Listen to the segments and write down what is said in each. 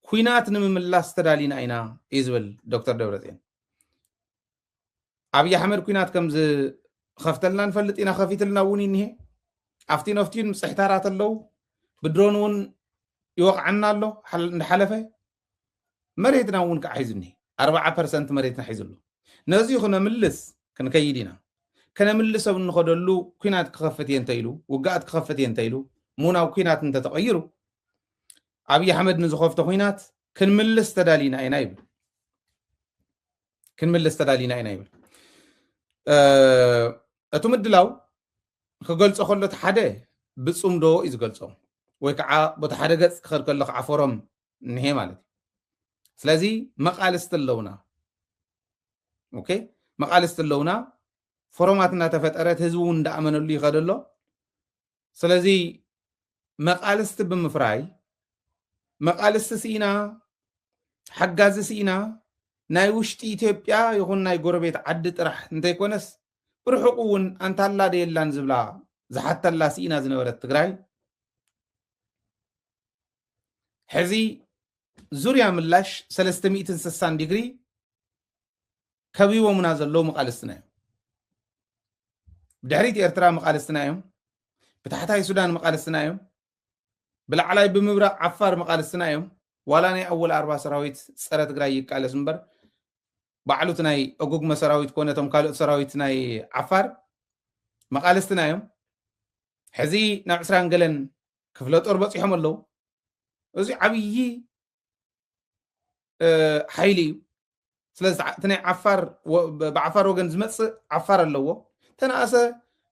ኩናት ንምምላስ ተዳሊና ኢና እዩ ዝብል ዶክተር ደብረፅዮን። ኣብይ ኣሕመድ ኩናት ከም ዝኸፍተልና ንፈልጥ ኢና፣ ከፊትልና እውን ይኒሄ። ኣብቲ ነፍቲን ምፅሕታራት ኣለዉ። ብድሮን እውን ይወቕዓና ኣሎ። ሓል- እንዳሓለፈ መሬትና እውን ከዓ ሒዙ እኒሄ። ኣርባዓ ፐርሰንት መሬትና ሒዙ ኣሎ። ነዚ ክነምልስ ክንከይድ ኢና። ከነምልሶ እንኸደሉ ኩናት ክኸፍት እየ እንተኢሉ፣ ውግኣት ክኸፍት እየ እንተኢሉ፣ ምውናው ኩናት እንተተቐይሩ፣ ኣብይ ኣሕመድ ንዝኸፍቶ ኩናት ክንምልስ ተዳሊና ኢና ይብል። ክንምልስ ተዳሊና ኢና ይብል። እቲ ምድላው ክገልጾ ከሎ እቲ ሓደ ብጽምዶ እዩ ዝገልጾ፣ ወይ ከዓ በቲ ሓደ ገጽ ክኸድ ከሎ ከዓ ፎረም እንሄ ማለት እዩ። ስለዚ መቃልስቲ ኣለውና። ኦኬ፣ መቃልስቲ ኣለውና። ፎረማት እናተፈጠረ እቲ ህዝቢ እውን እንዳኣመነሉ ይኸደ ኣሎ። ስለዚ መቃልስቲ ብምፍራይ፣ መቃልስቲ ስኢና፣ ሓጋዚ ስኢና፣ ናይ ውሽጢ ኢትዮጵያ ይኹን ናይ ጎረቤት ዓዲ ጥራሕ እንተይኮነስ ብርሑቕ እውን ኣንታላ ደየላን ዝብላ ዝሓተላ ስኢና ዝነበረት ትግራይ ሕዚ ዙርያ ምላሽ ሰለስተ ሚእትን ስሳን ዲግሪ ከቢቦምና ዘለዉ መቃልስትና እዮም። ብድሕሪት ኤርትራ መቃልስትና እዮም። ብታሕታይ ሱዳን መቃልስትና እዮም። ብላዕላይ ብምብራቕ ዓፋር መቃልስትና እዮም። ዋላ ናይ ኣወል ኣርባ ሰራዊት ጸረ ትግራይ ይቃለስ እምበር ባዕሉ እቲ ናይ እጉግመ ሰራዊት ኮነ እቶም ካልኦት ሰራዊት ናይ ዓፋር መቃልስትና እዮም። ሕዚ ናብ ዕስራን ገለን ክፍለ ጦር በፂሖም ኣለዉ። እዚ ዓብዪ ሓይሊ እዩ። ስለዚ እቲ ናይ ዓፋር ብዓፋር ወገን ዝመፅእ ዓፋር ኣለዎ። ተነኣሰ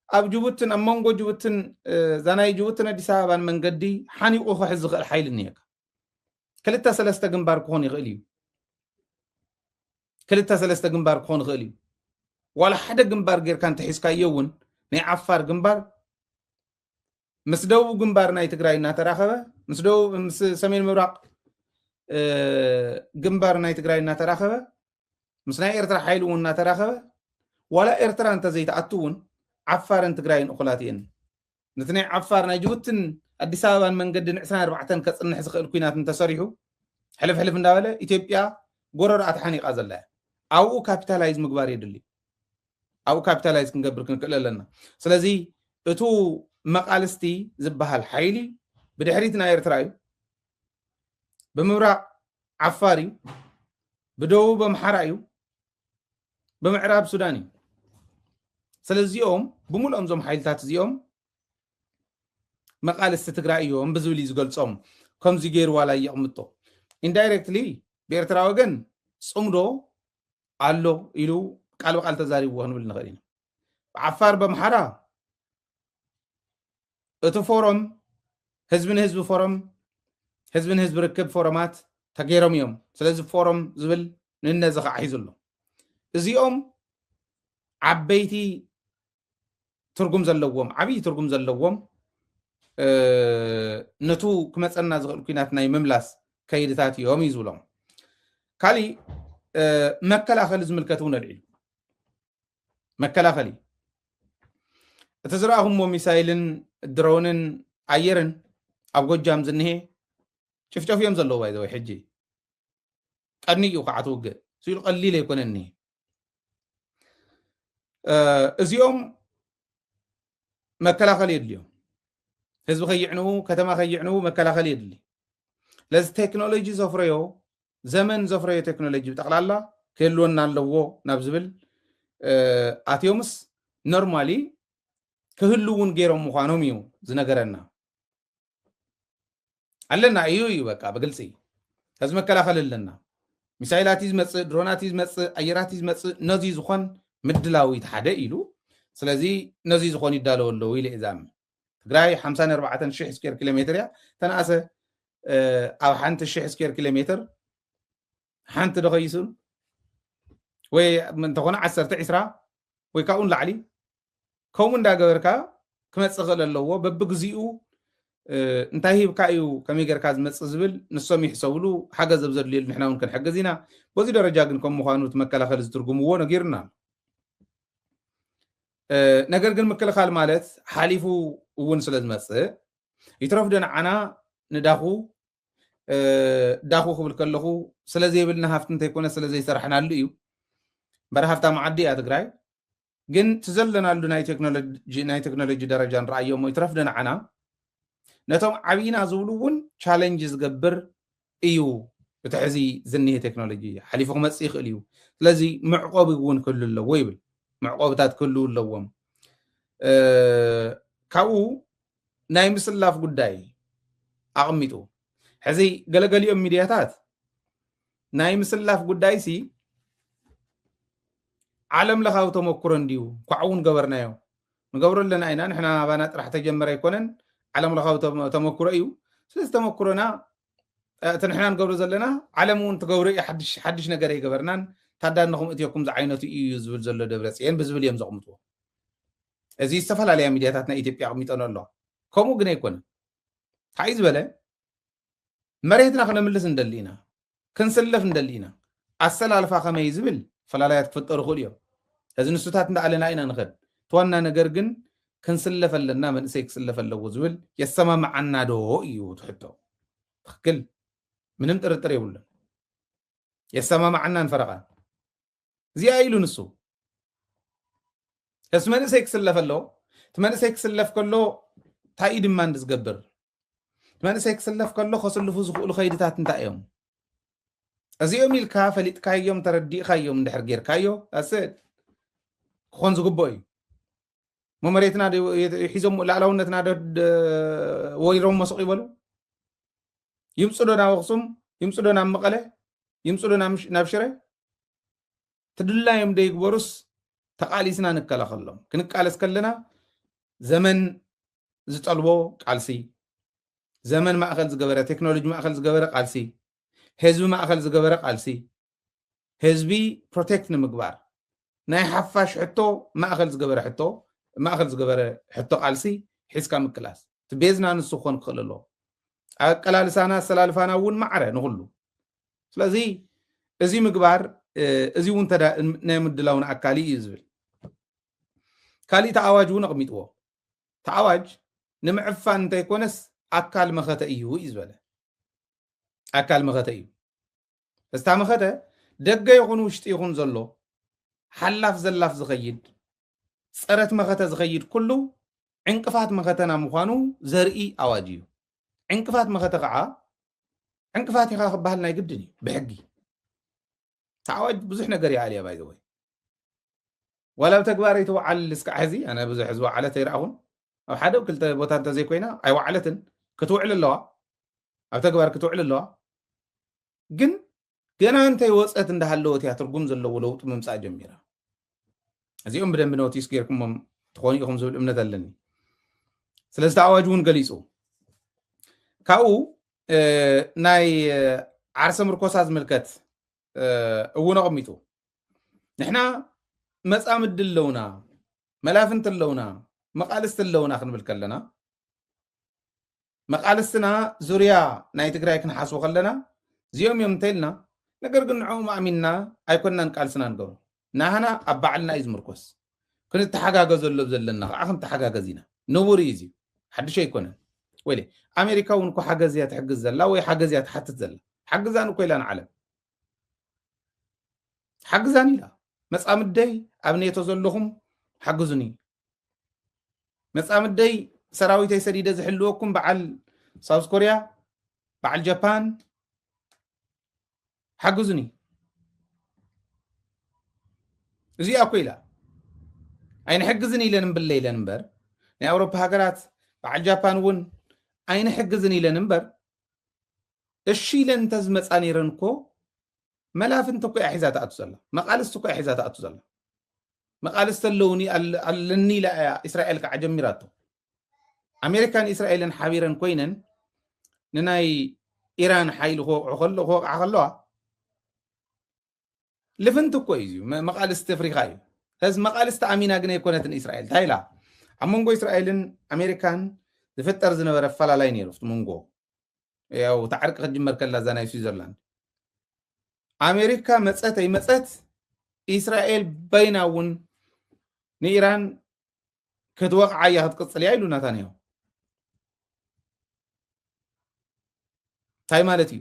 ኣብ ጅቡትን ኣብ መንጎ ጅቡትን እዛ ናይ ጅቡትን ኣዲስ ኣበባን መንገዲ ሓኒቑ ክሕዝ ዝኽእል ሓይሊ እኒሄካ። ክልተ ሰለስተ ግንባር ክኾን ይኽእል እዩ። ክልተ ሰለስተ ግንባር ክኾን ይኽእል እዩ። ዋላ ሓደ ግንባር ጌርካ እንተሒዝካዮ እውን ናይ ዓፋር ግንባር ምስ ደቡብ ግንባር ናይ ትግራይ እናተራኸበ ምስ ደቡብ ምስ ሰሜን ምብራቕ ግንባር ናይ ትግራይ እናተራኸበ ምስ ናይ ኤርትራ ሓይሊ እውን እናተራኸበ ዋላ ኤርትራ እንተዘይትኣቱ እውን ዓፋርን ትግራይን እኹላት እየን። ነቲ ናይ ዓፋር ናይ ጅቡትን ኣዲስ ኣበባን መንገዲ ንዕስራን ኣርባዕተን ከፅንሕ ዝኽእል ኩናት እንተሰሪሑ ሕልፍ ሕልፍ እንዳበለ ኢትዮጵያ ጎረርኣ ተሓኒቓ ዘላ እያ። ኣብኡ ካፒታላይዝ ምግባር የድሊ። ኣብኡ ካፒታላይዝ ክንገብር ክንክእል ኣለና። ስለዚ እቱ መቃልስቲ ዝበሃል ሓይሊ ብድሕሪት ናይ ኤርትራ እዩ፣ ብምብራቕ ዓፋር እዩ፣ ብደቡብ ኣምሓራ እዩ፣ ብምዕራብ ሱዳን እዩ። ስለዚኦም ብምልኦም እዞም ሓይልታት እዚኦም መቃልስቲ ትግራይ እዮም ብዝብል እዩ ዝገልፆም። ከምዚ ገይሩ ዋላ የቕምጦ ኢንዳይሬክትሊ ብኤርትራ ወገን ፅምዶ ኣሎ ኢሉ ቃል ብቃል ተዛሪብዎ ክንብል ንኽእል ኢና። ብዓፋር በምሓራ እቲ ፎረም ህዝቢ ንህዝቢ ፎረም ህዝቢ ንህዝቢ ርክብ ፎረማት ተገይሮም እዮም። ስለዚ ፎረም ዝብል ንነዚ ከዓ ሒዙ ኣሎ። እዚኦም ዓበይቲ ትርጉም ዘለዎም ዓብዪ ትርጉም ዘለዎም ነቱ ክመፀና ዝኽእል ኩናት ናይ ምምላስ ከይድታት እዮም እዩ ዝብሎም። ካሊእ መከላኸሊ ዝምልከት እውን ኣልዒሉ መከላኸሊ እቲ ዝረኣኹሞ ሚሳይልን ድሮንን ኣየርን ኣብ ጎጃም ዝንሄ ጭፍጨፍ እዮም ዘለዉ ባይዘወይ ሕጂ ቀኒ እዩ ከዓ ትውግእ ስኢሉ ቀሊል ኣይኮነኒ። እዚኦም መከላኸሊ የድልዮም። ህዝቢ ከይዕንዉ ከተማ ከይዕንዉ መከላኸሊ የድሊ። ለዚ ቴክኖሎጂ ዘፍረዮ ዘመን ዘፍረዮ ቴክኖሎጂ ብጠቕላላ ክህልወና ኣለዎ ናብ ዝብል ኣትዮምስ ኖርማሊ ክህሉ እውን ገይሮም ምዃኖም እዩ ዝነገረና። ኣለና እዩ እዩ በቃ ብግልፂ ከዚ መከላኸሊ ኣለና። ሚሳይላት እዩ ዝመፅእ፣ ድሮናት እዩ ዝመፅእ፣ ኣየራት እዩ ዝመፅእ። ነዚ ዝኾን ምድላው እቲ ሓደ ኢሉ። ስለዚ ነዚ ዝኾን ይዳለው ኣለዉ ኢለ እዛም ትግራይ ሓምሳን ኣርባዕተን ሽሕ ስኩዌር ኪሎ ሜትር እያ ተነኣሰ ኣብ ሓንቲ ሽሕ ስኩዌር ኪሎ ሜትር ሓንቲ ዶ ከይስእኑ ወይ እንተኾነ ዓሰርተ ዒስራ ወይ ካብኡ ንላዕሊ ከምኡ እንዳገበርካ ክመፅእ ክእል ኣለዎ። በብግዚኡ እንታይ ሂብካ እዩ ከመይ ገርካ ዝመፅእ ዝብል ንሶም ይሕሰብሉ። ሓገዝ ኣብ ዘድልየሉ ንሕና እውን ክንሕግዝ ኢና። በዚ ደረጃ ግን ከም ምዃኑ እቲ መከላኸሊ ዝትርጉምዎ ነጊሩና ኣሎ። ነገር ግን ምክልኻል ማለት ሓሊፉ እውን ስለ ዝመፅእ ይትረፍ ዶ ንዓና ንዳኹ ዳኹ ክብል ከለኹ ስለ ዘይብልና ሃፍቲ እንተይኮነ ስለ ዘይሰራሕናሉ እዩ። እምበር ሃፍታም ዓዲ እያ ትግራይ። ግን እቲ ዘለናሉ ናይ ቴክኖሎጂ ናይ ቴክኖሎጂ ደረጃ ንረኣዮ እሞ ይትረፍ ደንዓና ነቶም ዓብይና ዝብሉ እውን ቻለንጅ ዝገብር እዩ። እቲ ሕዚ ዝኒሄ ቴክኖሎጂ ሓሊፉ ክመፅእ ይኽእል እዩ። ስለዚ መዕቆቢ እውን ክህሉ ኣለዎ ይብል። መዕቆብታት ክህልዉ ኣለዎም። ካብኡ ናይ ምስላፍ ጉዳይ ኣቕሚጡ። ሕዚ ገለገሊኦም ሚድያታት ናይ ምስላፍ ጉዳይ ሲ ዓለም ለኻዊ ተመኩሮ እንድዩ፣ ኳዕ እውን ገበርናዮ፣ ንገብሮ ኣለና ኢና። ንሕና ኣባና ጥራሕ ተጀመረ ኣይኮነን፣ ዓለም ለኻዊ ተመ- ተመኩሮ እዩ። ስለዚ ተመኩሮና እቲ ንሕና ንገብሮ ዘለና ዓለም እውን ትገብሮ እዩ። ሓድሽ ሓድሽ ነገር ኣይገበርናን። ታዳንኹም እትዮኩም ዝዓይነቱ እዩ ዝብል ዘሎ ደብረ ፅየን ብዝብል እዮም ዘቕምጥዎ። እዚ ዝተፈላለያ ሚድያታት ናይ ኢትዮጵያ ኣቕሚጠን ኣሎ። ከምኡ ግን ኣይኮነን። እንታይ ዝበለ መሬትና ክነምልስ እንደሊ ኢና፣ ክንስለፍ እንደሊ ኢና። ኣሰላልፋ ከመይ ዝብል ፈላላያት ክፍጠሩ ይኽእሉ እዮም። እዚ ንሱታት እንዳኣለና ኢና ንኸድ። እቲ ዋና ነገር ግን ክንስለፍ ኣለና፣ መንእሰይ ክስለፍ ኣለዎ ዝብል የሰማምዓና ዶ እዩ ትሕቶ። ትኽክል፣ ምንም ጥርጥር የብሉን። የሰማምዓናን ፈረቓን እዚኣ ኢሉ ንሱ። እስ መንእሰይ ክስለፍ ኣለዎ። እቲ መንእሰይ ክስለፍ ከሎ እንታይ እዩ ድማ እንዲ ዝገብር? እቲ መንእሰይ ክስለፍ ከሎ ከስልፉ ዝኽእሉ ከይድታት እንታይ እዮም? እዚኦም ኢልካ ፈሊጥካዮም ተረዲእካዮም እንድሕር ጌርካዮ ኣሰድ ክኾን ዝግብኦ እዩ። መመሬትና ሒዞም ላዕላውነትና ወሪሮም መሰቕ ይበሉ። ይምፅዶ ናብ ኣኽሱም፣ ይምፅዶ ናብ መቐለ፣ ይምፅዶ ናብ ሽረ። ትድላዮም ደይግበሩስ ተቓሊስና ንከላኸሎም። ክንቃለስ ከለና ዘመን ዝጠልቦ ቃልሲ፣ ዘመን ማእኸል ዝገበረ፣ ቴክኖሎጂ ማእኸል ዝገበረ ቃልሲ፣ ህዝቢ ማእኸል ዝገበረ ቃልሲ፣ ህዝቢ ፕሮቴክት ንምግባር ናይ ሓፋሽ ሕቶ ማእኸል ዝገበረ ሕቶ ማእኸል ዝገበረ ሕቶ ቃልሲ ሒዝካ ምቅላስ እቲ ቤዝና ንሱ ክኾን ክኽእል ኣለዎ። ኣቀላልሳና ኣሰላልፋና እውን ማዕረ ንኹሉ። ስለዚ እዚ ምግባር እዚ እውን ናይ ምድላውና ኣካል እዩ ዝብል። ካሊእ ተኣዋጅ እውን ኣቕሚጥዎ። ተኣዋጅ ንምዕፋን እንተይኮነስ ኣካል መኸተ እዩ እዩ ዝበለ። ኣካል መኸተ እዩ። እዝታ መኸተ ደገ ይኹን ውሽጢ ይኹን ዘሎ ሓላፍ ዘላፍ ዝኸይድ፣ ፀረት መኸተ ዝኸይድ ኩሉ ዕንቅፋት መኸተና ምዃኑ ዘርኢ ኣዋጅ እዩ። ዕንቅፋት መኸተ ከዓ ዕንቅፋት ኢኻ ክበሃል ናይ ግድን እዩ ብሕጊ። እቲ ኣዋጅ ብዙሕ ነገር ይኣል እያ ባይዘወይ። ዋላ ኣብ ተግባር ኣይትወዓል እስካዕ ሕዚ ኣነ ብዙሕ ዝወዓለት ኣይረኣኹን። ኣብ ሓደ ክልተ ቦታ እንተዘይኮይና ኣይወዓለትን። ክትውዕል ኣለዋ፣ ኣብ ተግባር ክትውዕል ኣለዋ። ግን ገና እንተይ ወፀት እንዳሃለወት እያ ትርጉም ዘለዎ ለውጢ ምምፃእ ጀሚራ። እዚኦም ብደንቢ ኖቲስ ጌርኩሞም ትኾኑ ኢኹም ዝብል እምነት ኣለኒ። ስለዚ እቲ ኣዋጅ እውን ገሊፁ። ካብኡ ናይ ዓርሰ ምርኮሳ ዝምልከት እውን ኣቐሚጡ። ንሕና መፃምዲ ኣለውና፣ መላፍንቲ ኣለውና፣ መቃልስቲ ኣለውና ክንብል ከለና መቃልስትና ዙርያ ናይ ትግራይ ክንሓስቡ ከለና እዚኦም እዮም እንተኢልና፣ ነገር ግን ንዕኦም ኣሚንና ኣይኮንናን ቃልስና ንገብሮ። ናህና ኣብ ባዕልና እዩ ዝምርኮስ። ክንተሓጋገዘሉ ዘለና ከዓ ክንተሓጋገዝ ኢና። ንቡር እዩ እዚ፣ ሓድሽ ኣይኮነን። ወይለ ኣሜሪካ እውን እኮ ሓገዝ እያ ትሕግዝ ዘላ ወይ ሓገዝ እያ ትሓትት ዘላ። ሓግዛን እኮ ኢላ ንዓለም ሓግዛን ኢላ። መፃምደይ ኣብ ኔቶ ዘለኹም ሓግዙኒ። መፃምደይ ሰራዊተይ ሰዲደ ዝሕልወኩም በዓል ሳውዝ ኮርያ፣ በዓል ጃፓን ሓግዙኒ። እዚኣ እኮ ኢላ ኣይንሕግዝን ኢለን እምብለ ኢለን እምበር ናይ ኣውሮፓ ሃገራት በዓል ጃፓን እውን ኣይንሕግዝን ኢለን እምበር እሺ ኢለን እንተዝመፃ ነይረን እኮ መላፍንቲ እኮ እያ ሒዛ ትኣቱ ዘላ፣ መቃልስቲ እኮ እያ ሒዛ ትኣቱ ዘላ። መቃልስቲ ኣለውኒ ኣለኒ ኢላ እያ እስራኤል ከዓ ጀሚራቶ። ኣሜሪካን እስራኤልን ሓቢረን ኮይነን ንናይ ኢራን ሓይሊ ክወቕዑ ክወቕዓ ከለዋ ልፍንቲ እኮ እዩ መቃልስቲ ኣፍሪካ እዩ። ስለዚ መቃልስቲ ኣሚና ግን ኣይኮነትን እስራኤል እንታይ ኢላ ኣብ መንጎ እስራኤልን ኣሜሪካን ዝፍጠር ዝነበረ ኣፈላላይ ነይሩ ኣብቲ መንጎ ያው ታዕርቂ ክትጅመር ከላ እዛ ናይ ስዊዘርላንድ ኣሜሪካ መፀት ኣይመፀት እስራኤል በይና እውን ንኢራን ክትወቕዓ እያ ክትቅፅል እያ ኢሉ ናታንያሁ። እንታይ ማለት እዩ?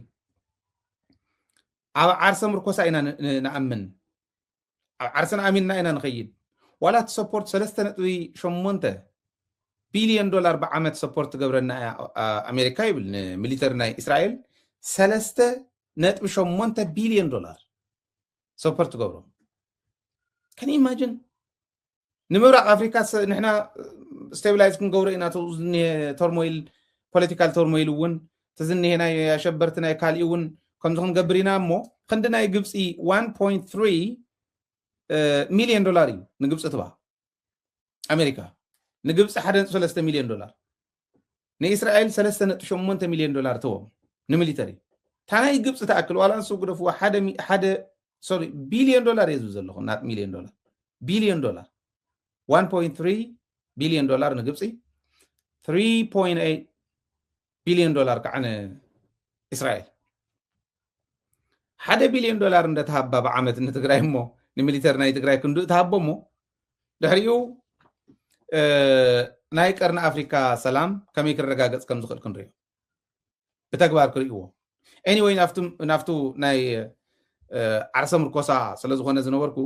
ኣብ ዓርሰ ምርኮሳ ኢና ንኣምን። ኣብ ዓርስና ኣሚንና ኢና ንኸይድ። ዋላ እቲ ሰፖርት ሰለስተ ነጥቢ ሸሞንተ ቢልዮን ዶላር ብዓመት ሰፖርት ትገብረና እያ ኣሜሪካ ይብል። ንሚሊተሪ ናይ እስራኤል ሰለስተ ነጥቢ ሸሞንተ ቢልዮን ዶላር ሰፖርት ትገብሮ። ከን ኢማጅን ንምብራቕ ኣፍሪካ ንሕና ስቴብላይዝ ክንገብሮ ኢና። ዝኒሄ ተርሞይል፣ ፖለቲካል ተርሞይል እውን፣ ዝኒሄ ናይ ኣሸበርቲ ናይ ካሊእ እውን ከምዚ ክንገብር ኢና። እሞ ክንዲ ናይ ግብፂ ሚልዮን ዶላር እዩ ንግብፂ ትባ ኣሜሪካ። ንግብፂ ሓደ ነጥቢ ሰለስተ ሚልዮን ዶላር፣ ንእስራኤል ሰለስተ ነጥቢ ሸሞንተ ሚልዮን ዶላር ትቦም ንሚሊተሪ። ታናይ ግብፂ ተኣክል ዋላ ንሱ ግደፍዎ ሓደ ሶሪ ቢልዮን ዶላር እየ ዝብል ዘለኹ። ናት ሚልዮን ዶላር፣ ቢልዮን ዶላር፣ ቢልዮን ዶላር ንግብፂ፣ ቢልዮን ዶላር ከዓ ንእስራኤል። ሓደ ቢልዮን ዶላር እንደተሃባ ብዓመት ንትግራይ እሞ፣ ንሚሊተር ናይ ትግራይ ክንዱ እትሃቦ እሞ፣ ድሕሪኡ ናይ ቀርኒ ኣፍሪካ ሰላም ከመይ ክረጋገፅ ከም ዝኽእል ክንሪኦ፣ ብተግባር ክርእይዎ። ኤኒወይ ናፍቱ ናይ ዓርሰ ምርኮሳ ስለዝኾነ ዝነበርኩ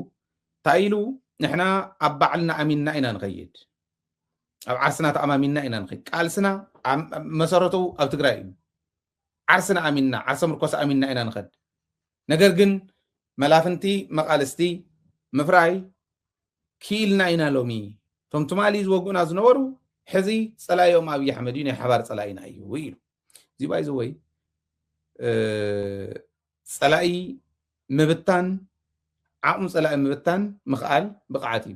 እንታይ ኢሉ፣ ንሕና ኣብ ባዕልና ኣሚንና ኢና ንኸይድ፣ ኣብ ዓርስና ተኣማሚንና ኢና ንኸይድ። ቃልስና መሰረቱ ኣብ ትግራይ እዩ። ዓርስና ኣሚንና፣ ዓርሰ ምርኮሳ ኣሚንና ኢና ንኸድ። ነገር ግን መላፍንቲ መቃልስቲ ምፍራይ ክኢልና ኢና ሎሚ። እቶም ትማሊ ዝወግኡና ዝነበሩ ሕዚ ፀላኢኦም ኣብይ ኣሕመድ እዩ፣ ናይ ሓባር ፀላኢና እዩ ኢሉ። እዚ ባይዘወይ ፀላኢ ምብታን፣ ዓቕሚ ፀላኢ ምብታን ምኽኣል ብቕዓት እዩ።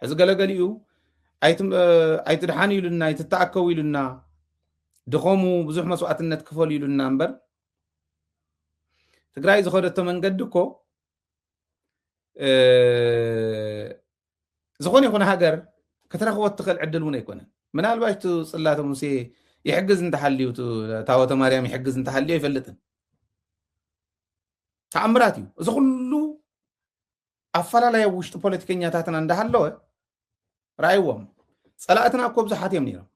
ሕዚ ገለገሊኡ ኣይትድሓኑ ኢሉና፣ ኣይትተኣከቡ ኢሉና፣ ድኸሙ፣ ብዙሕ መስዋእትነት ክፈሉ ኢሉና እምበር ትግራይ ዝኸደቶ መንገዲ እኮ ዝኾነ ይኹን ሃገር ክትረኽቦ እትኽእል ዕድል እውን ኣይኮነን። ምናልባሽ እቲ ፅላተ ሙሴ ይሕግዝ እንተሃልዩ፣ ታወተ ማርያም ይሕግዝ እንተሃልዩ ኣይፈልጥን። ተኣምራት እዩ እዚ ኩሉ። ኣፈላለየ ውሽጢ ፖለቲከኛታትና እንዳሃለወ ረኣይዎም። ፀላእትና እኮ ብዙሓት እዮም ነይሮም።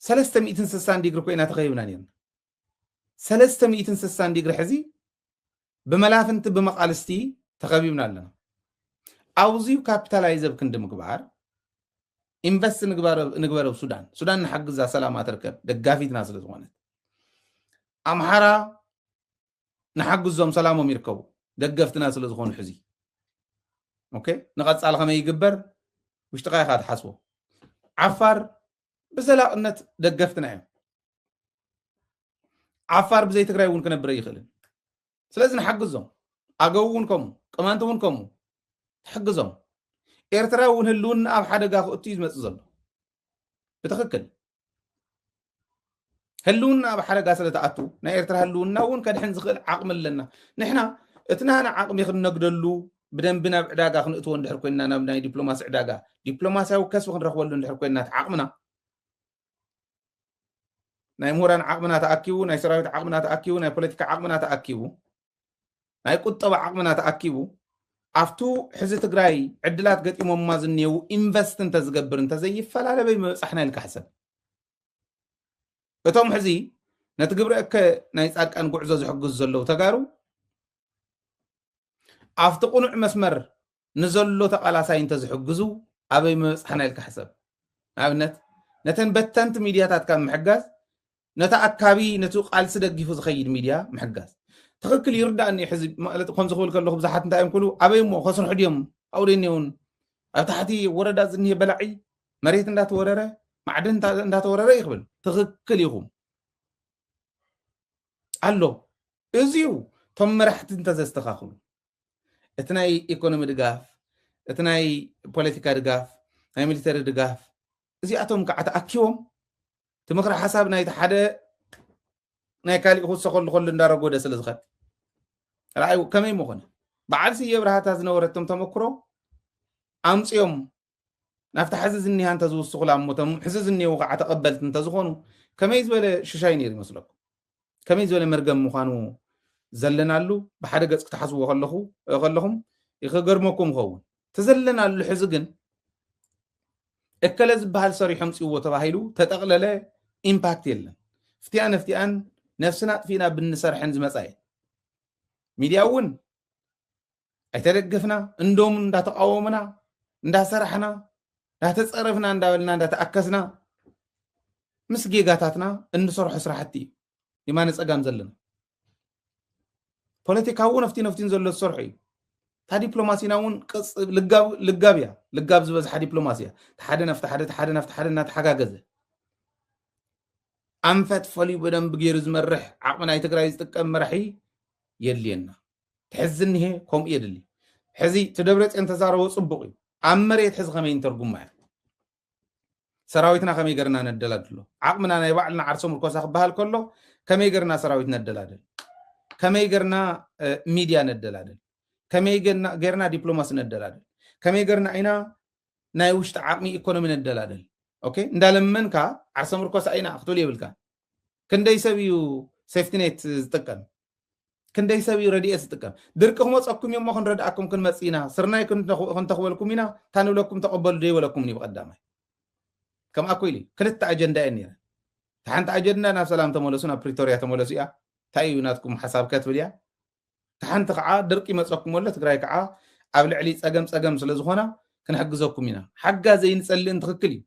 ሰለስተ ሚእትን ስሳን ዲግሪ ኮይና ተኸቢብና ነርና። ሰለስተ ሚእትን ስሳን ዲግሪ ሕዚ ብመላፍንቲ ብመቃልስቲ ተኸቢብና ኣለና። ኣብዚዩ ካፒታላይዝ ኣብ ክንዲ ምግባር ኢንቨስት ንግበር ኣብ ሱዳን። ሱዳን ንሓግዛ ሰላማ ትርከብ ደጋፊትና ስለ ዝኾነት። ኣምሓራ ንሓግዞም ሰላሞም ይርከቡ ደገፍትና ስለ ዝኾኑ ሕዚ ኦኬ ንቐፃሊ ከመይ ይግበር ውሽጥኻ ኢኻ ትሓስቦ። ዓፋር ብዘላቕነት ደገፍትና እዮም። ዓፋር ብዘይ ትግራይ እውን ክነብር ኣይኽእልን። ስለዚ ንሓግዞም። ኣገው እውን ከምኡ፣ ቅማንት እውን ከምኡ። ትሕግዞም። ኤርትራ እውን ህልውና ኣብ ሓደጋ ክእቱ እዩ ዝመፅእ ዘሎ። ብትኽክል ህልውና ኣብ ሓደጋ ስለ ትኣቱ ናይ ኤርትራ ህልውና እውን ከድሕን ዝኽእል ዓቕሚ ኣለና። ንሕና እቲ ናህና ዓቕሚ ክንነግደሉ ብደንቢ ናብ ዕዳጋ ክንእትዎ እንድሕር ኮይንና ናብ ናይ ዲፕሎማሲ ዕዳጋ ዲፕሎማሲያዊ ከስቢ ክንረኽበሉ እንድሕር ኮይንና እቲ ዓቕምና ናይ ምሁራን ዓቕምና ተኣኪቡ፣ ናይ ሰራዊት ዓቕምና ተኣኪቡ፣ ናይ ፖለቲካ ዓቕምና ተኣኪቡ፣ ናይ ቁጠባ ዓቕምና ተኣኪቡ ኣብቱ ሕዚ ትግራይ ዕድላት ገጢሞማ ዝኒየው ኢንቨስት እንተዝገብር እንተዘይፈላለ በይ ምበፃሕና ኢልካ ሕሰብ። እቶም ሕዚ ነቲ ግብረ እከ ናይ ፃድቃን ጉዕዞ ዝሕግዙ ዘለዉ ተጋሩ ኣብቲ ቁኑዕ መስመር ንዘሎ ተቓላሳይ እንተዝሕግዙ ኣበይ ምበፃሕና ኢልካ ሕሰብ። ንኣብነት ነተን በተንቲ ሚድያታት ካብ ምሕጋዝ ነቲ ኣካቢ ነቲ ቃልሲ ደጊፉ ዝኸይድ ሚድያ ምሕጋዝ ትኽክል ይርዳእኒ። ሕዚ ማለት ከምዚ ክብል ከለኹ ብዙሓት እንታይ እዮም ክብሉ ኣበይ እሞ ከስርሑ ድዮም ኣብኡ ደኒውን ኣብ ታሕቲ ወረዳ ዝኒሄ በላዒ መሬት እንዳተወረረ ማዕድን እንዳተወረረ ይኽብል ትኽክል ኢኹም ኣሎ። እዚዩ እቶም መራሕቲ እንተዘስተኻኽሉ እቲ ናይ ኢኮኖሚ ድጋፍ፣ እቲ ናይ ፖለቲካ ድጋፍ፣ ናይ ሚሊተሪ ድጋፍ እዚኣቶም ከዓ ተኣኪቦም እቲ ምኽሪ ሓሳብ ናይቲ ሓደ ናይ ካሊእ ክውሰኸሉ ከሉ እንዳረጎደ ስለ ዝኸድ ረኣዩ ከመይ ምኾነ በዓል ስየ ብርሃታ ዝነበረቶም ተመክሮ ኣምፅኦም ናብቲ ሕዚ ዝኒሃ እንተዝውስኹላ እሞ እቶም ሕዚ ዝኒሄው ከዓ ተቐበልቲ እንተዝኾኑ ከመይ ዝበለ ሽሻይ ነይሩ ይመስለኩም? ከመይ ዝበለ መርገም ምዃኑ ዘለናሉ ብሓደ ገፅ ክትሓስብዎ ከለኹ ከለኹም ይክገርመኩም ይኸውን። እቲ ዘለናሉ ሕዚ ግን እከለ ዝበሃል ሰሪሖም ፅዎ ተባሂሉ ተጠቕለለ ኢምፓክት የለን። ፍትያ ነፍትያን ነፍስና ኣጥፊእና ብንሰርሐን ዝመጻ እዩ። ሚድያ እውን ኣይተደገፍና፣ እንዶም እንዳተቃወሙና፣ እንዳሰራሕና፣ እንዳተጸረፍና፣ እንዳበልና፣ እንዳተኣከስና ምስ ጌጋታትና እንሰርሖ ስራሕቲ እዩ። የማነ ጸጋም ዘለና ፖለቲካ እውን ኣብቲ ነፍቲን ዘሎ ዝሰርሖ እዩ። እታ ዲፕሎማሲና እውን ቅጽ-፣ ልጋብ፣ ልጋብ እያ። ልጋብ ዝበዝሓ ዲፕሎማሲ እያ። ሓደ ናብቲ ሓደ፣ ሓደ ናብቲ ሓደ እናተሓጋገዘ ኣንፈት ፈልዩ ብደንብ ገይሩ ዝመርሕ ዓቕሚ ናይ ትግራይ ዝጥቀም መራሒ የድልየና። ትሕዚ እኒሄ ከምኡ የድሊ። ሕዚ እቲ ደብረፅዮን ተዛረቦ ፅቡቕ እዩ። ኣብ መሬት ሕዚ ከመይ ንተርጉማ እያ? ሰራዊትና ከመይ ገርና ነደላድሎ? ዓቕምና ናይ ባዕልና ዓርሰ ምርኮሳ ክበሃል ከሎ ከመይ ገርና ሰራዊት ነደላድል? ከመይ ገርና፣ እ፣ ሚድያ ነደላድል? ከመይ ገርና፣ ገርና ዲፕሎማሲ ነደላድል? ከመይ ገርና ኢና ናይ ውሽጢ ዓቕሚ ኢኮኖሚ ነደላድል? ኦኬ፣ እንዳለመንካ ዓርሰ ምርኮሳ ኢና ክትብል የብልካ። ክንደይ ሰብ እዩ ሴፍቲ ኔት ዝጥቀም? ክንደይ ሰብ እዩ ረድኤት ዝጥቀም? ድርቂ ክመፀኩም እዩ እሞ ክንረድኣኩም ክንመፅ ኢና፣ ስርናይ ክንተኽ-፣ ክንተኽበልኩም ኢና፣ እታ ንብለኩም ተቐበሉ ዶ ይበለኩም እዩ ብቐዳማይ? ከምኣ እኮ ኢሉ እዩ። ክልተ ኣጀንዳ እየን ነይረን። እታ ሓንቲ ኣጀንዳ ናብ ሰላም ተመለሱ፣ ናብ ፕሪቶርያ ተመለሱ እያ። እንታይ እዩ ናትኩም ሓሳብ ከትብል እያ። እታ ሓንቲ ከዓ ድርቂ ይመፀኩም ኣሎ፣ ትግራይ ከዓ ኣብ ልዕሊ ፀገም ፀገም ስለ ዝኾና ክንሕግዘኩም ኢና። ሓጋዘይ ንፀልእን ትኽክል እዩ።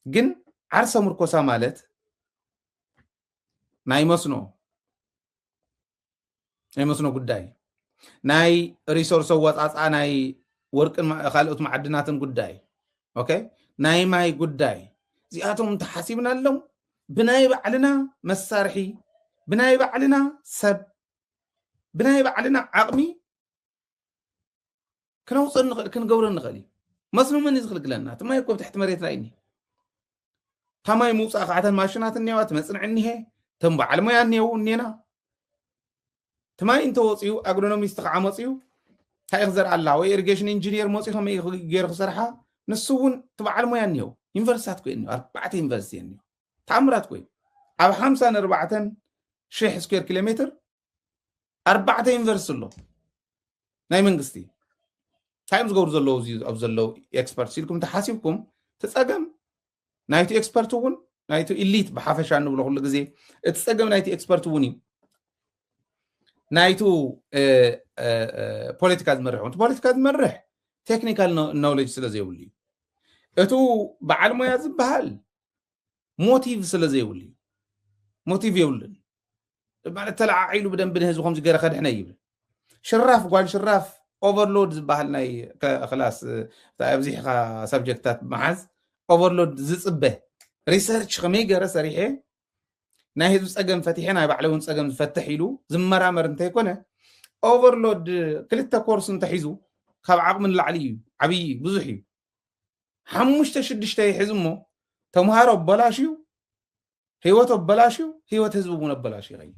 ግን ዓርሰ ምርኮሳ ማለት ናይ መስኖ፣ ናይ መስኖ ጉዳይ፣ ናይ ሪሶርስ ኣወፃፅኣ ናይ ወርቅን ማ-፣ ካልኦት ማዕድናትን ጉዳይ፣ ኦኬ፣ ናይ ማይ ጉዳይ፣ እዚኣቶም እንተሓሲብናሎም ብናይ ባዕልና መሳርሒ፣ ብናይ ባዕልና ሰብ፣ ብናይ ባዕልና ዓቕሚ ክነውፅእ ንኽእል፣ ክንገብሮ ንኽእል እዩ። መስኖ መን እዩ ዝኽልክለና? እቲ ማይ እኮ ኣብ ትሕቲ መሬትና እዩ እኒሄ። እታ ማይ ምውፃእ ከዓ እተን ማሽናት እኒሄዋ፣ እቲ መፅንዒ እኒሄ፣ እቶም በዓል ሞያ እኒሄው እኒሄና። እቲ ማይ እንተወፂኡ ኣግሮኖሚስት ከዓ መፂኡ እንታይ ክዘርኣላ ወይ ኢሪጌሽን ኢንጂኒየር መፂኡ ከመይ ገይሩ ክሰርሓ ንሱ እውን እቲ በዓል ሞያ እኒሄው። ዩኒቨርሲታት እኮ እኒሄው፣ ኣርባዕተ ዩኒቨርሲቲ እኒሄው። ተኣምራት እኮ እዩ። ኣብ ሓምሳን ኣርባዕተን ሽሕ ስኩዌር ኪሎ ሜትር ኣርባዕተ ዩኒቨርሲቲ ኣሎ ናይ መንግስቲ። እንታይ እዮም ዝገብሩ ዘለዉ? እዚ ኣብ ዘለዉ ኤክስፐርት ኢልኩም እንተሓሲብኩም እቲ ፀገም ናይቲ ኤክስፐርት እውን ናይቲ ኢሊት ብሓፈሻ እንብሎ ኩሉ ግዜ እቲ ፀገም ናይቲ ኤክስፐርት እውን እዩ። ናይቱ እ፣ እ፣ እ፣ ፖለቲካ ዝመርሕ እውን ፖለቲካ ዝመርሕ ቴክኒካል ኖ-፣ ኖሌጅ ስለ ዘይብሉ እዩ። እቱ በዓል ሞያ ዝበሃል ሞቲቭ ስለ ዘይብሉ እዩ። ሞቲቭ የብሉን ማለት ተለዓዒሉ ብደንቢ ንህዝቢ ከምዚ ገይረ ከድሕነ ይብል። ሽራፍ ጓል ሽራፍ ኦቨርሎድ ዝበሃል ናይ ከ-፣ ክላስ፣ እ፣ ኣብዚሕኻ ሳብጀክትታት መሓዝ ኦቨርሎድ ዝፅበ ሪሰርች ከመይ ገይረ ሰሪሐ ናይ ህዝቢ ፀገም ፈቲሐ ናይ ባዕለይ እውን ፀገም ዝፈትሕ ኢሉ ዝመራመር እንተይኮነ ኦቨርሎድ ክልተ ኮርስ እንተሒዙ ካብ ዓቕሚ ንላዕሊ እዩ። ዓብዪ ብዙሕ እዩ። ሓሙሽተ ሽዱሽተ ይሕዝ እሞ ተምሃሮ ኣበላሽዩ፣ ህይወት ኣበላሽዩ፣ ህይወት ህዝቢ እውን ኣበላሽዩ ይኸይድ።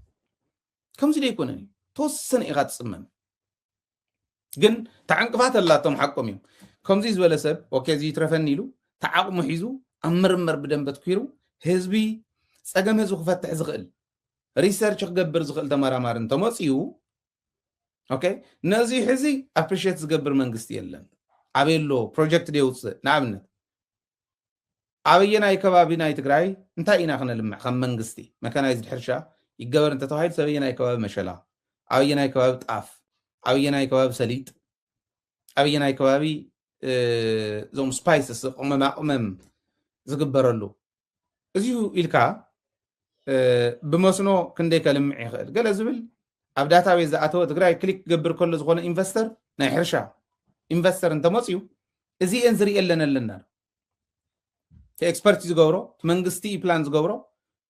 ከምዚ ዶ ኣይኮነን እዩ? ተወሰነ ኢኻ ትፅመም። ግን ተዓንቅፋት ኣላቶም ሓቆም እዮም። ከምዚ ዝበለ ሰብ ኦኬ እዚ ይትረፈኒ ኢሉ ተዓቕሙ ሒዙ ኣብ ምርምር ብደንብ ኣትኲሩ ህዝቢ ፀገም ህዝቢ ክፈትሕ ዝኽእል ሪሰርች ክገብር ዝኽእል ተመራማሪ እንተመፅዩ ኦኬ ነዚ ሕዚ ኣፕሪሼት ዝገብር መንግስቲ የለን። ኣበይ ኣሎ ፕሮጀክት ዶ የውፅእ? ንኣብነት ኣበየናይ ከባቢ ናይ ትግራይ እንታይ ኢና ክነልምዕ ከም መንግስቲ መካናይዝድ ሕርሻ ይገበር እንተተባሂሉ ኣበየናይ ከባቢ መሸላ፣ ኣበየናይ ከባቢ ጣፍ፣ ኣበየናይ ከባቢ ሰሊጥ፣ ኣበየናይ ከባቢ እ፣ እዞም ስፓይስስ ቅመማ ቅመም ዝግበረሉ እዚሁ ኢልካ እ፣ ብመስኖ ክንደይ ከልምዕ ይኽእል ገለ ዝብል ኣብ ዳታቤዝ ዝኣተወ ትግራይ ክሊክ ክገብር ከሎ ዝኾነ ኢንቨስተር ናይ ሕርሻ ኢንቨስተር እንተመፅዩ እዚኤን ዝርእየለን ኣለና። እቲ ኤክስፐርት ዝገብሮ እቲ መንግስቲ እዩ ፕላን ዝገብሮ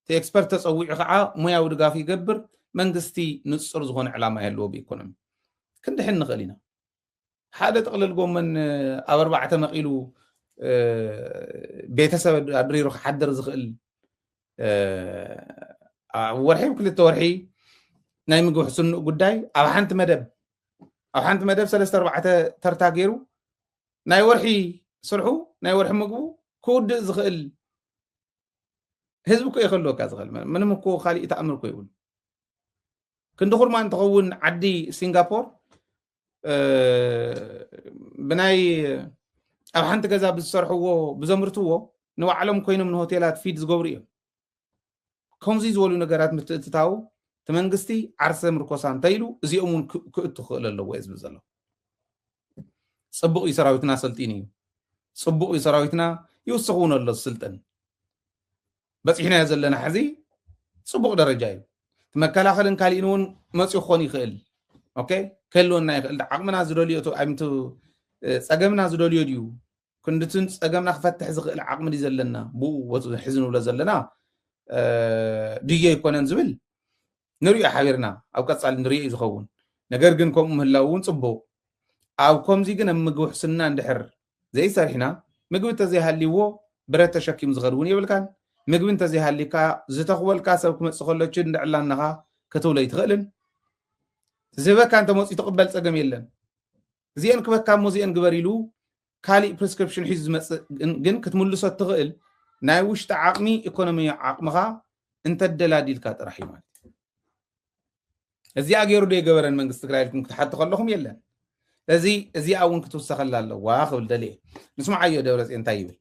እቲ ኤክስፐርት ተፀዊዑ ከዓ ሞያዊ ድጋፍ ይገብር። መንግስቲ ንፁር ዝኾነ ዕላማ የለዎ ብኢኮኖሚ ክንድሕን ንኽእል ኢና። ሓደ ጥቕልል ጎመን ኣብ ኣርባዕተ መቒሉ እ፣ ቤተሰብ ኣድሪሩ ክሓድር ዝኽእል እ፣ ኣብ ወርሒ ክልተ ወርሒ ናይ ምግቢ ሕስንኡ ጉዳይ ኣብ ሓንቲ መደብ ኣብ ሓንቲ መደብ ሰለስተ ኣርባዕተ ተርታ ገይሩ ናይ ወርሒ ስርሑ ናይ ወርሒ ምግቡ ክውድእ ዝኽእል ህዝቢ እኮ ይኸልወካ ዝኽእል ምንም እኮ ካሊእ ተኣምር እኮ ይብሉ። ክንዲ ኩርማ እንትኸውን ዓዲ ሲንጋፖር እ፣ ብናይ ኣብ ሓንቲ ገዛ ብዝሰርሕዎ ብዘምርትዎ ንባዕሎም ኮይኖም ንሆቴላት ፊድ ዝገብሩ እዮም። ከምዚ ዝበሉ ነገራት ምትእትታው እቲ መንግስቲ ዓርሰ ምርኮሳ እንተኢሉ እዚኦም እውን ክእቱ ክኽእል ኣለዎ እየ ዝብል ዘሎ። ፅቡቕ እዩ፣ ሰራዊትና ሰልጢኑ እዩ። ፅቡቕ እዩ፣ ሰራዊትና ይውስኽ እውን ኣሎ ዝስልጥን። በፂሕናዮ ዘለና ሕዚ ፅቡቕ ደረጃ እዩ። እቲ መከላኸልን ካሊእን እውን መፂኡ ክኾን ይኽእል። ኦኬ፣ ክህልወና ይኽእል። ዓቕምና ዝደልዮ እቲ ኣይምቱ ፀገምና ዝደልዮ ድዩ? ክንድትን ፀገምና ክፈትሕ ዝኽእል ዓቕሚ ድዩ ዘለና? ብኡ ወ- ሕዚ ንብሎ ዘለና ድዮ ኣይኮነን ዝብል ንሪኦ ሓቢርና ኣብ ቀፃሊ ንሪኦ እዩ ዝኸውን። ነገር ግን ከምኡ ምህላው እውን ፅቡቕ። ኣብ ከምዚ ግን ኣብ ምግቢ ውሕስና እንድሕር ዘይሰሪሕና ምግቢ እንተዘይሃልይዎ ብረት ተሸኪሙ ዝኸድ እውን የብልካን። ምግቢ እንተዘይሃልይካ ዝተኽወልካ ሰብ ክመፅእ ከሎ ችድ እንድዕላ እናኻ ክትብሎ ኣይትኽእልን። ዝህበካ እንተመፅኡ ትቕበል ፀገም የለን። እዚአን ክበካ እሞ እዚአን ግበር ኢሉ ካሊእ ፕሪስክሪፕሽን ሒዙ ዝመፅእ ግን ክትምልሶ እትኽእል ናይ ውሽጢ ዓቕሚ ኢኮኖሚ ዓቕምኻ እንተደላዲልካ ጥራሕ እዩ ማለት እዩ። እዚኣ ገይሩ ዶ የገበረን መንግስቲ ትግራይ ኢልኩም ክትሓቱ ከለኹም የለን። እዚ እዚኣ እውን ክትውሰኸላ ኣለዋ ክብል ደልየ። ንስምዓዮ ደብረፅዮን እንታይ ይብል?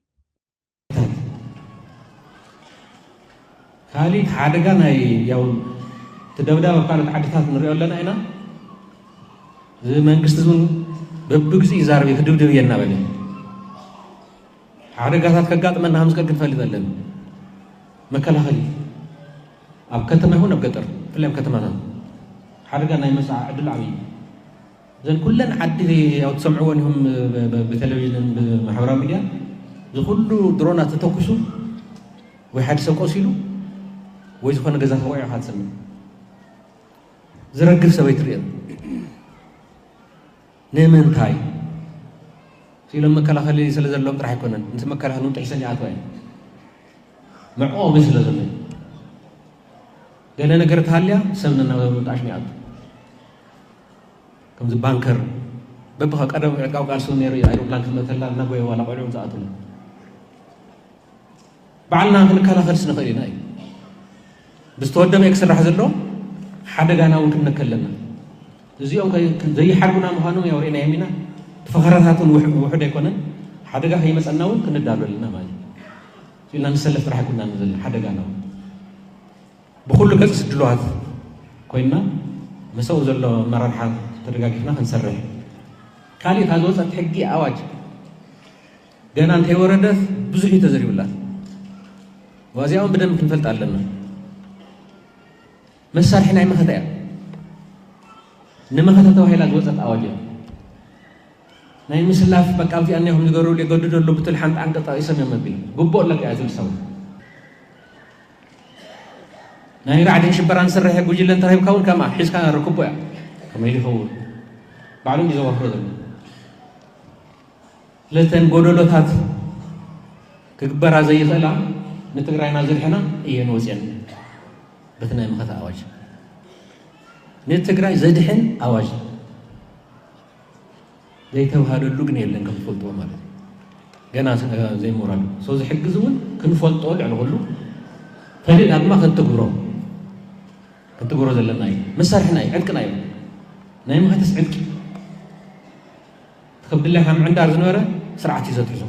ካሊእ ሓደጋ ናይ ያው ትደብዳብ ኣብ ካልኦት ዓድታት ንሪኦ ኣለና ኢና። እዚ መንግስቲ እውን በብግዜኡ ይዛረብ እዩ፣ ክድብድብ እየ እናበለ ሓደጋታት ከጋጥመና ከም ዝቀግን ፈልጥ ኣለና። መከላኸሊ ኣብ ከተማ ይኹን ኣብ ገጠር ብፍላይ ኣብ ከተማታት ሓደጋ ናይ መፅዓ ዕድል ዓብዪ እዩ። እዘን ኩለን ዓዲ ያው ትሰምዕወን ኢኹም ብቴሌቪዥን ብማሕበራዊ ሚድያ ዝኩሉ ድሮናት ተተኩሱ ወይ ሓደ ሰብ ቆሲሉ ወይ ዝኾነ ገዛ ተወቂዑ ኢኻ ትሰምዕ። ዝረግፍ ሰብ ኣይትርእየን። ንምንታይ ኢሎም መከላኸሊ ስለ ዘለዎም ጥራሕ ኣይኮነን። ምስ መከላኸሊ እውን ጥሒሰን ይኣትዋ እየን። መዕቆቢ ስለ ዘሎ ገለ ነገር ተሃልያ ሰብ ነናብ ምጣሽ ይኣቱ። ከምዚ ባንከር በብኻ ቀደም ዕጥቃዊ ቃልሲ እውን ነይሩ እዩ። ኣይሮፕላን ክትመተላ እናጎየ ዋላ ቆልዑ ዝኣትሉ ባዕልና ክንከላኸልስ ንኽእል ኢና እዩ። ብዝተወደበ ክስራሕ ዘሎ ሓደጋና እውን ክንነከል ኣለና። እዚኦም ዘይሓድጉና ምዃኖም ያው ርኢናዮም ኢና። እቲ ፈኸራታት እውን ውሑድ ኣይኮነን። ሓደጋ ከይመፀና እውን ክንዳሎ ኣለና ማለት እዩ። ኢልና ንሰለፍ ጥራሕ ኣይኮናን ዘለና ሓደጋና እውን ብኩሉ ገፅስ ድሉዋት ኮይንና መሰኡ ዘሎ ኣመራርሓ ተደጋጊፍና ክንሰርሕ። ካሊእ እታ ዝወፀት ሕጊ ኣዋጅ ገና እንተይወረደት ብዙሕ እዩ ተዘሪቡላት። ዋዚኣ እውን ብደንብ ክንፈልጥ ኣለና። መሳርሒ ናይ መኸተ እያ። ንመኸተ ተባሂላ ዝወፀት ኣዋጅ እያ። ናይ ምስላፍ በቃ ኣብዚኣ እኒኦም ዝገርሉ የገድዶ ኣሎ ብትል ሓንቲ ዓንቀፅ ጠቒሶም እዮም መቢል ግቡእ ኣለካ እያ ዝብል ሰብ ናይ ራዕድን ሽበራን ዝሰርሐ ጉጅለ እንተረኺብካ እውን ከምኣ ሒዝካ ርክቦ እያ። ከመይ ይኸውን ባዕሉ እንዲ ዘዋፍሮ ዘሎ ስለተን ጎደሎታት ክግበራ ዘይኽእላ ንትግራይና ዘድሕና እየን ወፅየን በቲ ናይ መኸተ ኣዋጅ ንትግራይ ዘድሕን ኣዋጅ ዘይተባሃለሉ ግን የለን ከም ትፈልጥዎ ማለት እዩ። ገና ዘይሞራሉ ሰው ዝሕግዝ እውን ክንፈልጦ ልዕሊ ኩሉ ፈሊጥና ድማ ክንትግብሮ ክንትግብሮ ዘለና እዩ። መሳርሕና እዩ፣ ዕጥቅና እዩ። ናይ መኸተስ ዕጥቂ ትከብድላይ ካብ ምዕንዳር ዝነበረ ስርዓት እዩ ዘትሕዞ።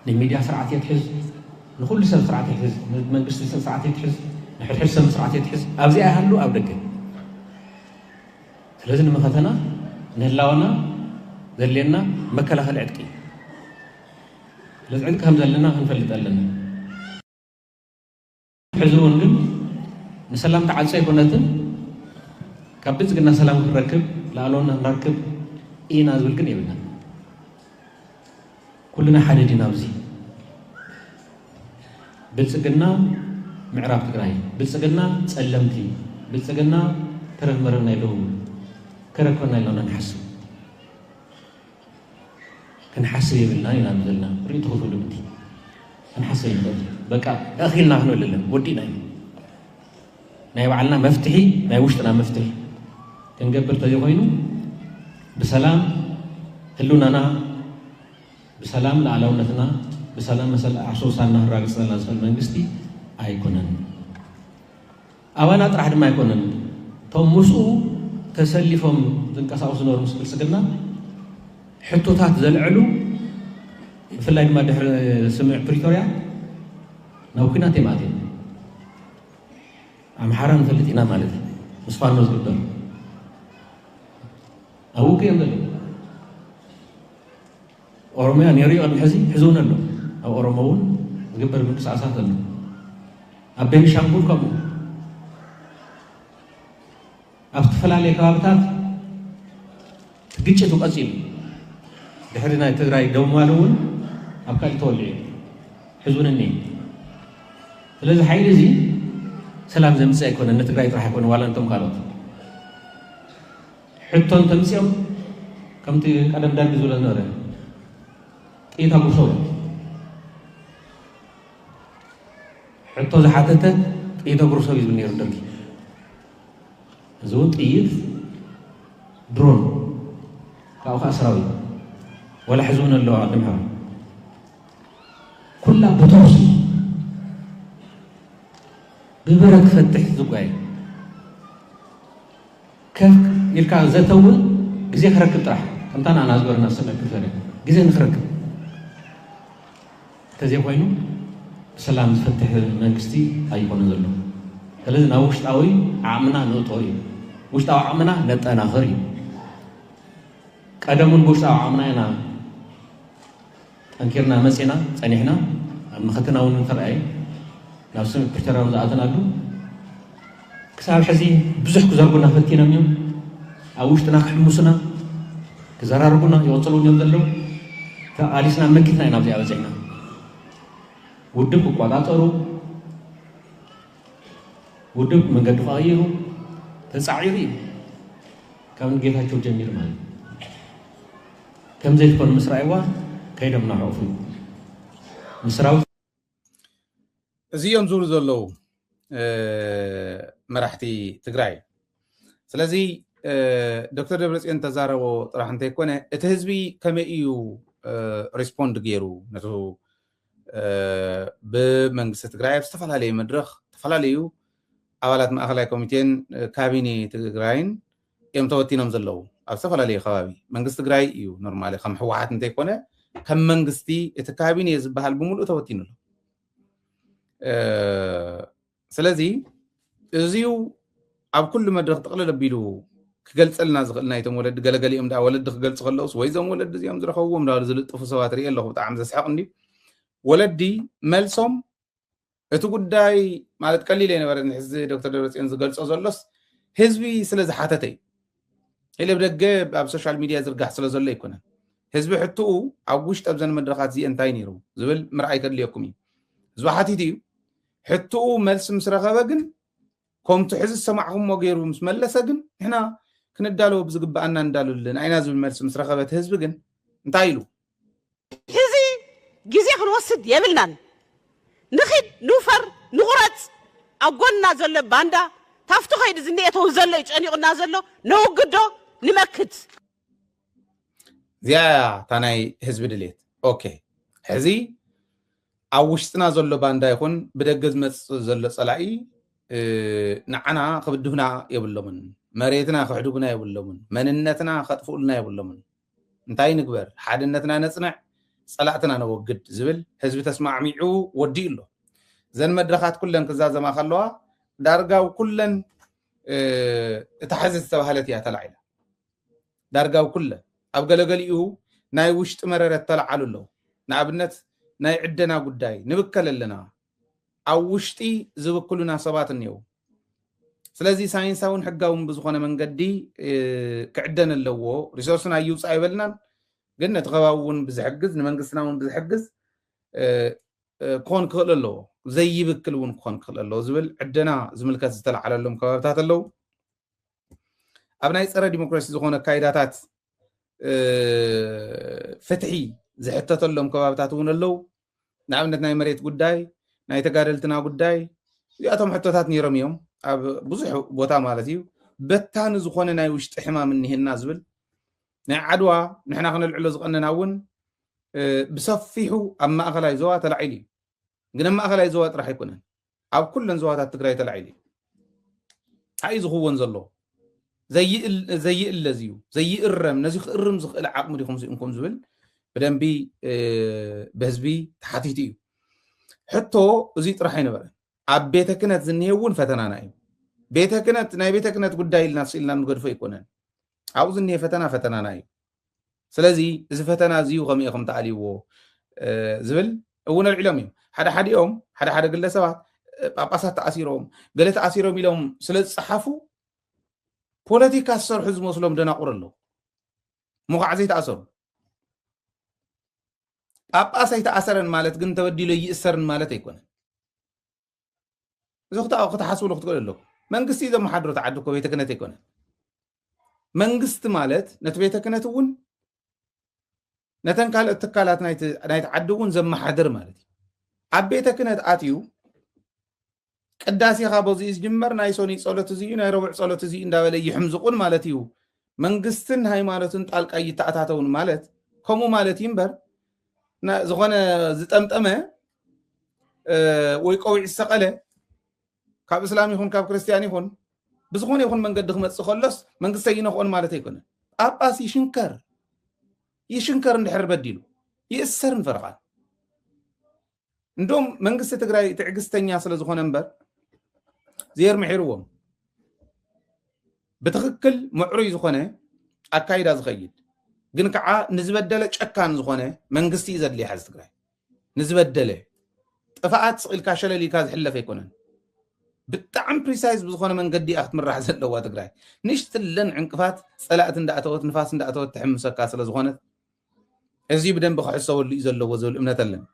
ንሚድያ ስርዓት የትሕዝ፣ ንኩሉ ሰብ ስርዓት የትሕዝ፣ ንመንግስቲ ሰብ ስርዓት የትሕዝ፣ ንሕድሕድ ሰብ ስርዓት የትሕዝ። ኣብዚኣ ይሃሉ ኣብ ደገ ስለዚ ንመኸተና ንህላወና ዘድልየና መከላኸሊ ዕጥቂ እዩ። ስለዚ ዕጥቂ ከም ዘለና ክንፈልጥ ኣለና። ሕዚ እውን ግን ንሰላም ተዓጾ ኣይኮነትን። ካብ ብልፅግና ሰላም ክንረክብ ላዕለውና ክንረክብ ኢና ዝብል ግን የብልናን። ኩልና ሓደ ዲና ኣብዚ ብልፅግና ምዕራብ ትግራይ ብልፅግና ፀለምቲ ብልፅግና ተረፍ መረብ ናይ ደቡብ ከረክበና ኢልና ንሓስብ ክንሓስብ የብልና ኢና ዘለና ርእዩ ትኽፍሉ ብቲ ክንሓስብ ይኽእል በቃ እኺልና ክንብል ለን ወዲእና እዩ ናይ ባዕልና መፍትሒ ናይ ውሽጥና መፍትሒ ክንገብር ተዘይኮይኑ ብሰላም ህሉናና ብሰላም ሉዓላውነትና ብሰላም መሰል ኣሕሶሳና ክራግፅ ዘለና ዝኽእል መንግስቲ ኣይኮነን። ኣባና ጥራሕ ድማ ኣይኮነን እቶም ምስኡ ተሰሊፎም ዝንቀሳቀሱ ዝነበሩ ምስ ብልፅግና ሕቶታት ዘልዐሉ ብፍላይ ድማ ድሕሪ ስምምዕ ፕሪቶርያ ናብ ኩናት እዮም ኣትዮም። ኣምሓራ ንፈልጥ ኢና ማለት እዩ። ምስ ፋኖ ዝግበር ኣብ ውግእ እዮም ዘለዉ። ኦሮሚያ ነይሩ እዩ ቅድሚ ሕዚ፣ ሕዚ እውን ኣሎ። ኣብ ኦሮሞ እውን ዝግበር ምንቅስቃሳት ኣሎ። ኣብ ቤኒሻንጉል ከምኡ። ኣብ ዝተፈላለየ ከባብታት ግጭቱ ቀፂሉ። ድሕሪ ናይ ትግራይ ደው ምባሉ እውን ኣብ ካልእ ተወሊዑ እዩ። ሕዚ እውን እኒአ። ስለዚ ሓይሊ እዚ ሰላም ዘምፅእ ኣይኮነን፣ ንትግራይ ጥራሕ ኣይኮነን፣ ዋላ እንቶም ካልኦት። ሕቶ እንተምፅኦም ከምቲ ቀደም ደርጊ ዝብሎ ዝነበረ ጥይት ኣጉርሰው። ሕቶ ዝሓተተ ጥይት ኣጉርሰው እዩ ዝብል ነይሩ ደርጊ። እዚ እውን ጥይት ድሮን ካብኡ ከዓ ሰራዊት ዋላ ሕዚ እውን ኣለዋ ዓዲ ምሕራ ኩላ ብተኹሲ ብብረት ክፈትሕ ዝጓየ ከፍ ኢልካ ዘተ እውን ግዜ ክረክብ ጥራሕ ከምታ ንኣና ዝገበረና ሰብኣዊ ክፈለ ግዜ ንክረክብ እንተዘይኮይኑ ብሰላም ዝፈትሕ መንግስቲ ኣይኮነ ዘሎ። ስለዚ ናብ ውሽጣዊ ዓቕምና ንእቶ እዩ። ውሽጣዊ ዓቕምና ነጠናኽር እዩ። ቀደሙን ብውሽጣዊ ዓቕምና ኢና ጠንኪርና መፂና ፀኒሕና ኣብ መኸተና እውን እንተረኣየ ናብ ስምምዕ ፕሪቶርያ እውን ዝኣተናሉ ክሳብ ሕዚ ብዙሕ ክዘርጉና ፈቲኖም እዮም። ኣብ ውሽጥና ክሕምሱና ክዘራርጉና ይቕፅሉ እዮም ዘለዉ። ተቓሊስና መኪትና ኢና ኣብዚኣ በፂሕና። ውድብ ክቆፃፀሩ ውድብ መንገዲ ክቕይሩ ተፃዒሩ እዩ። ካብ ጌታቸው ጀሚሩ ማለት እዩ። ከም ዘይትኮኑ ምስ ረኣይዋ ከይዶም እናሕቑፉ እዩ። ምስ ሰራዊት እዚኦም ዝብሉ ዘለዉ መራሕቲ ትግራይ። ስለዚ ዶክተር ደብረፅዮን ተዛረቦ ጥራሕ እንተይኮነ እቲ ህዝቢ ከመይ እዩ ሪስፖንድ ገይሩ ነቲ ብመንግስቲ ትግራይ ኣብ ዝተፈላለየ መድረኽ ዝተፈላለዩ ኣባላት ማእኸላይ ኮሚቴን ካቢኔ ትግራይን እዮም ተወቲኖም ዘለዉ ኣብ ዝተፈላለየ ከባቢ። መንግስቲ ትግራይ እዩ ኖርማሊ ከም ህወሓት እንተይኮነ ከም መንግስቲ እቲ ካቢኔ ዝበሃል ብምሉእ ተወቲኑ ኣሎ። ስለዚ እዚዩ ኣብ ኩሉ መድረኽ ጥቕልል ኣቢሉ ክገልፀልና ዝኽእል ናይቶም ወለዲ ገለገሊኦም ዳ ወለዲ ክገልፁ ከለውስ ወይ ዞም ወለዲ እዚኦም ዝረኸብዎም ዳ ዝልጥፉ ሰባት ርእ ኣለኹ። ብጣዕሚ ዘስሕቕ እንዲ ወለዲ መልሶም እቲ ጉዳይ ማለት ቀሊል ኣይነበረን። ሕዚ ዶክተር ደብረፅዮን ዝገልፆ ዘሎስ ህዝቢ ስለ ዝሓተተ እዩ። ኢለ ብደገ ኣብ ሶሻል ሚድያ ዝርጋሕ ስለ ዘሎ ኣይኮነን። ህዝቢ ሕትኡ ኣብ ውሽጢ ኣብዘን መድረኻት እዚአ እንታይ ነይሩ ዝብል ምርኣይ ከድልየኩም እዩ። ህዝቢ ሓቲቱ እዩ። ሕትኡ መልሲ ምስ ረኸበ ግን ከምቲ ሕዚ ዝሰማዕኹሞ ገይሩ ምስ መለሰ ግን ንሕና ክንዳለዎ ብዝግበኣና እንዳሉልን ኣይና ዝብል መልሲ ምስ ረኸበ እቲ ህዝቢ ግን እንታይ ኢሉ? ሕዚ ግዜ ክንወስድ የብልናን። ንኺድ ንውፈር ንቑረፅ ኣብ ጎንና ዘሎ ባንዳ ታፍቲ ከይዲ ዝኒኤ ተው ዘሎ እዩ ጨኒቑና ዘሎ ነውግዶ ንመክት። እዚኣ እያ እታ ናይ ህዝቢ ድሌት። ኦኬ ሕዚ ኣብ ውሽጥና ዘሎ ባንዳ ይኹን ብደገ ዝመፅእ ዘሎ ፀላኢ ንዓና ክብድሁና የብሎምን። መሬትና ክሕድጉና የብሎምን። መንነትና ከጥፍኡልና የብሎምን። እንታይ ንግበር? ሓድነትና ነፅንዕ፣ ፀላእትና ነወግድ ዝብል ህዝቢ ተስማዕሚዑ ወዲኡ ኣሎ። እዘን መድረኻት ኩለን ክዛዘማ ከለዋ ዳርጋ ኣብ ኩለን እታ ሕዚ ዝተባህለት እያ ተላዒላ። ዳርጋ ኣብ ኩለን ኣብ ገለገሊኡ ናይ ውሽጢ መረረት ተለዓሉ ኣለዉ። ንኣብነት ናይ ዕደና ጉዳይ ንብከል ኣለና። ኣብ ውሽጢ ዝብክሉና ሰባት እኒአው። ስለዚ ሳይንሳውን ሕጋውን ብዝኾነ መንገዲ ክዕደን ኣለዎ። ሪሶርስና ይውፃእ ኣይበልናን፣ ግን ነቲ ከባቢ እውን ብዝሕግዝ ንመንግስትና እውን ብዝሕግዝ ክኾን ክኽእል ኣለዎ። ዘይብክል እውን ክኾን ክኽእል ኣለዎ ዝብል ዕደና ዝምልከት ዝተለዓለሎም ከባብታት ኣለዉ። ኣብ ናይ ፀረ ዲሞክራሲ ዝኾነ ኣካይዳታት ፍትሒ ዝሕተተሎም ከባብታት እውን ኣለዉ። ንኣብነት ናይ መሬት ጉዳይ፣ ናይ ተጋደልትና ጉዳይ እዚኣቶም ሕቶታት ነይሮም እዮም ኣብ ብዙሕ ቦታ ማለት እዩ። በታኒ ዝኾነ ናይ ውሽጢ ሕማም እኒሄና ዝብል ናይ ዓድዋ ንሕና ክነልዕሎ ዝቐነና እውን ብሰፊሑ ኣብ ማእኸላይ ዞባ ተላዒሉ እዩ። ግን ኣብ ማእኸላይ ዞባ ጥራሕ ኣይኮነን፣ ኣብ ኩለን ዞባታት ትግራይ ተላዒሉ እዩ። እንታይ እዩ ዝኽወን ዘሎ? ዘይእለዝ እዩ፣ ዘይእረም። ነዚ ክእርም ዝኽእል ዓቕሚ ዲኹም ስኢንኩም ዝብል ብደንቢ ብህዝቢ ተሓቲቱ እዩ። ሕቶ እዚ ጥራሕ ኣይነበረን። ኣብ ቤተ ክህነት ዝኒሄ እውን ፈተናና እዩ። ቤተ ክህነት፣ ናይ ቤተ ክህነት ጉዳይ ኢልና ስኢልና ንገድፎ ኣይኮነን። ኣብኡ ዝኒሄ ፈተና ፈተናና እዩ። ስለዚ እዚ ፈተና እዚ እዩ ከመይ ኢኹም ተኣልይዎ ዝብል እውን ኣልዒሎም እዮም። ሓደ ሓዲኦም ሓደ ሓደ ግለሰባት ጳጳሳት ተኣሲሮም፣ ገለ ተኣሲሮም ኢሎም ስለ ዝፀሓፉ ፖለቲካ ዝሰርሑ ዝመስሎም ደናቁር ኣለዉ። ምዃዕ ዘይተኣሰሩ። ጳጳስ ኣይተኣሰረን ማለት ግን ተበዲሎ ይእሰርን ማለት ኣይኮነን። እዚ ክትሓስብሉ ክትክእሉ ኣለኩም። መንግስቲ እዩ ዘመሓድሮ። እቲ ዓዲ እኮ ቤተ ክህነት ኣይኮነን። መንግስቲ ማለት ነቲ ቤተ ክህነት እውን ነተን ካልኦት ትካላት ናይቲ ዓዲ እውን ዘመሓድር ማለት እዩ። ኣብ ቤተ ክህነት ኣትዩ ቅዳሴኻ በዚ ዝጅመር ናይ ሰኑይ ጸሎት እዚ እዩ፣ ናይ ረቡዕ ጸሎት እዚ እንዳበለ ይሕምዝቑን ማለት እዩ። መንግስትን ሃይማኖትን ጣልቃ ይተኣታተውን ማለት ከምኡ ማለት እዩ እምበር፣ ዝኾነ ዝጠምጠመ ወይ ቆቢዕ ዝሰቐለ ካብ እስላም ይኹን ካብ ክርስትያን ይኹን ብዝኾነ ይኹን መንገዲ ክመጽእ ከሎስ መንግስቲ ኣይነኽኦን ማለት ኣይኮነን። ጳጳስ ይሽንከር ይሽንከር እንድሕር በዲሉ ይእሰር ንፈረቓን። እንዶም መንግስቲ ትግራይ ትዕግስተኛ ስለ ዝኾነ እምበር ዜር ምሒርዎም ብትኽክል ምዕሩይ ዝኾነ ኣካይዳ ዝኸይድ ግን ከዓ ንዝበደለ ጨካን ዝኾነ መንግስቲ እዩ ዘድልየ። ሓዚ ትግራይ ንዝበደለ ጥፍኣት ስቕ ኢልካ ሸለል ኢልካ ዝሕለፍ ኣይኮነን። ብጣዕሚ ፕሪሳይዝ ብዝኾነ መንገዲ እያ ክትምራሕ ዘለዋ ትግራይ። ንሽትለን ዕንቅፋት ፀላእቲ እንዳእተወት ንፋስ እንዳእተወት ትሕምሰካ ስለ ዝኾነት እዚ ብደንቢ ክሕሰበሉ እዩ ዘለዎ ዝብል እምነት ኣለን።